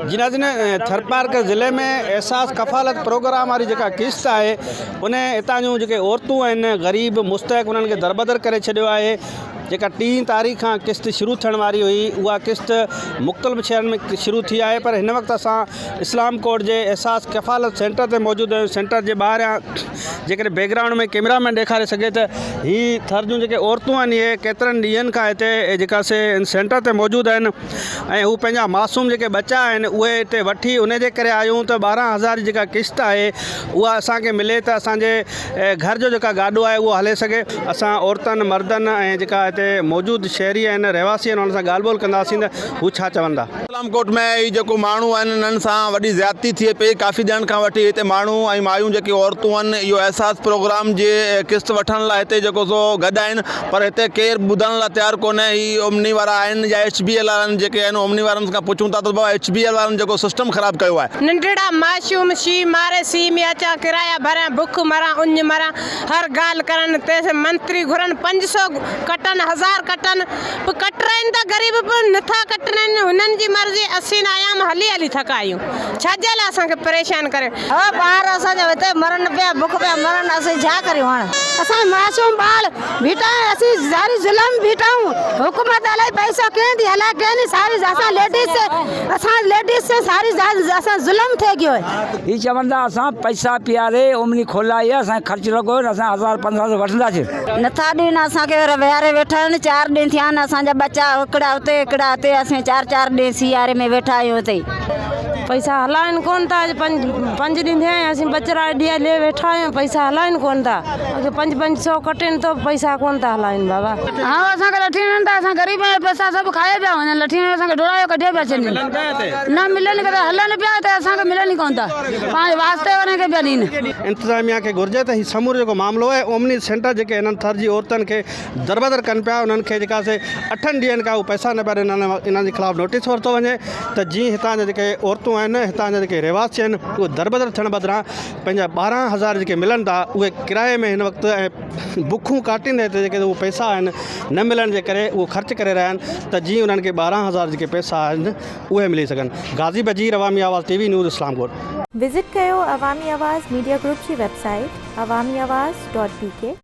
جي ناظرين ٿرپارڪر ضلعي ۾ احساس ڪفالت پروگرام واري جيڪا قسط آهي ان هتان جون جيڪي عورتون آهن غريب مستحق انهن کي دربدر ڪري ڇڏيو آهي جيڪا ٽين تاريخ کان قسط شروع ٿيڻ واري هئي اها قسط مختلف شهرن ۾ شروع ٿي آهي پر هن وقت اسان اسلام ڪوٽ جي احساس ڪفالت سينٽر تي موجود آهيون سينٽر جي ٻاهريان جيڪڏهن بيڪ گرائونڊ ۾ ڪيمرا مين ڏيکاري سگهي ته هي ٿر جون جيڪي عورتون آهن اهي ڪيترن ڏينهن کان هتي جيڪا سي ان سينٽر تي موجود آهن ۽ هو پنهنجا معصوم جيڪي ٻچا آهن اهي هتي وٺي ان جي ڪري آيون ته 12 هزار جي جيڪا قسط آهي اها اسان کي ملي ته اسان جي گهر جو جيڪا گاڏو آهي اهو هلي سگهي اسان عورتن مردن ۽ جيڪا هتي موجود شهري آهن رهواسي آهن انهن سان ڳالهه ٻولهه ڪنداسين ته هو ڇا چون ٿا. اسلام ڪوٽ ۾ هي جيڪو ماڻهو آهن انهن سان وڏي زيادتي ٿئي پئي ڪافي ڏينهن کان وٺي هتي ماڻهو ۽ مايون جيڪي عورتون آهن اهو احساس پروگرام جي قسط وٺڻ لاء هتي جيڪو سو گڏ آهن پر هتي ڪير ٻڌڻ لاء تيار ڪونهي هي اومني وارا آهن يا ايڇ بي ايل وارن جيڪي آهن اومني وارن کان پڇون ٿا ته بابا ايڇ بي ايل وارن جيڪو سسٽم خراب ڪيو آهي. ننڍڙا معشوم شي ماري سي ۾ اچان ڪرايا ڀريان بک مران اڃ مران هر ڳالهه ڪرن تيسين منتري گهرن پنج سو ڪٽن هزار ڪٽن به ڪٽرائين ٿا غريب به نٿا ڪٽرائين هنن جي مرضي اسين ايام هلي هلي ٿڪا آهيون ڇا جي لاء اسان کي پريشان ڪريو. هو ٻار اسان جا هتي مرن پيا بک پيا مرن اسين ڇا ڪريون هاڻ. اسان معصوم ٻال بيٺا آهيون اسين ساري ظلم بيٺا آهيون حڪومت الائي پئسو ڪنهن ٿي هلائي ڪنهن ني ساري اسان ليڊيز اسان ليڊيز سي ساري اسان ظلم ٿي گيو آهي. هي چون ٿا اسان پئسا پياري اومني کولائي آهي اسان کي خرچ لڳو آهي اسان هزار 15 سو وٺنداسين. نٿا ڏين اسان کي ويهاري ويٺا آهن چار ڏينهن ٿيا آهن اسان جا ٻچا هڪڙا اتي هڪڙا اتي اسين چار چار ڏينهن سياري ۾ ويٺا آهيون اتي. پئسا هلائن ڪون ٿا اڄ پنج ڏينهن ٿيا آهن اسين ٻچڙا ڏينهن لي ويٺا آهيون پئسا هلائن ڪون ٿا اڳي پنج پنج سو ڪٽين تو به پئسا ڪون ٿا هلائن بابا. ها اسان کي لٺيون ڏين ٿا اسان غريب آهيون پئسا سڀ کائي پيا وڃن لٺيون هڻي اسان کي ڊوڙايو ڪڍيو پيا ڇڏين نه ملن ڪٿي هلن پيا ته اسان کي ملن ئي ڪون ٿا پنهنجي واسطي وارن کي پيا ڏين. انتظاميا کي گهرجي ته هي سمورو جيڪو معاملو آهي اومني سينٽر جيڪي هنن ٿر جي عورتن کي دربدر ڪن پيا انهن کي جيڪا سي اٺن ڏينهن کان هو پئسا نه پيا ڏين انهن جي خلاف نوٽيس ورتو وڃي ته جيئن هتان جا جيڪي عورتون آهن هتان جا جيڪي رهواسي آهن اهي دربدر ٿيڻ بدران پنهنجا 12 هزار جيڪي ملن ٿا اهي ڪرائي ۾ هن وقت ۽ بکون ڪاٽيندي هتي جيڪي اهي پئسا آهن نه ملڻ جي ڪري اهو خرچ ڪري رهيا آهن ته جيئن انهن کي 12 هزار جيڪي پئسا آهن اهي ملي سگهن Ghazi Bajeer Awami Awaz T V news Islamkot. Visit ڪيو عوامي آواز ميڊيا گروپ جي website Awami Awaz dot B K.